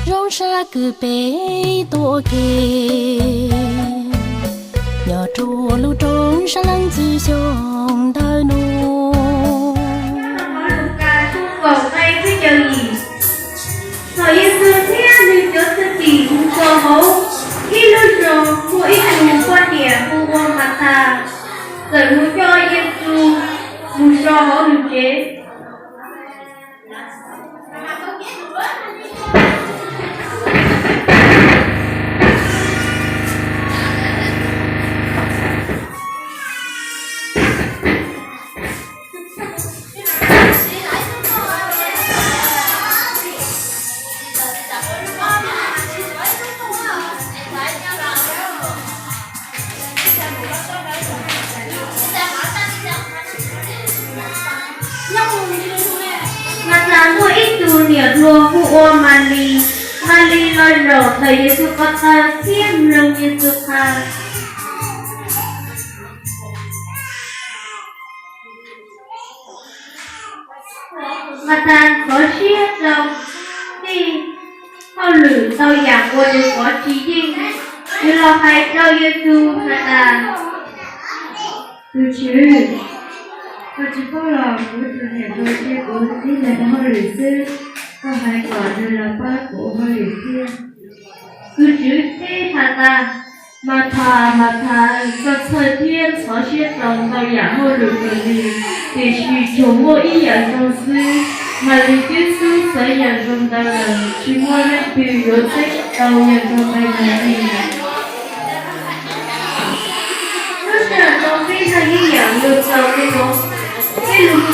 Zoo sab kwv peb tuaj ke, nyob rua lub roob sab leej txiv xyoo ntawm nuav. Lukas tshooj kaum nqe thib yim. Thaum Yexus thiab nws cov thwj tim mus rau hauv ib lub zos, muaj ib tug poj niam hu ua Mathas, txawm mus coj Yexus mus so hauv nws tsev. Mathas muaj ib tug niam hluas hu ua Malis. Malis los zaum ntawm Yexus ko taw thiab mloog Yexus qha. Mathas ntxhov siab rau tej hauj lwm ntau yam uas nws ua tsis yeej. Nws los hais rau Yexus has tas, Tus Tswv, koj tsis paub los kuv tus niam hluas cia kuv tib leeg ua hauj lwm xwb, koj hais kom nws los pab kuv ua hauj lwm thiab. Tus Tswv teb has tas, Mathas, Mathas, koj txhawj thiab ntxhov siab rau ntau yam hauj lwm kawg li, tiam sis tsuas muaj ib yam zoo xwb. Malis twb xub xaiv yam zoo ntawd lawm, tsis muaj leej twg yuav txeeb tau yam zoo ntawd mus li. Lub sij hawm no peb txhawj ib yam lug txaus li no, peb lug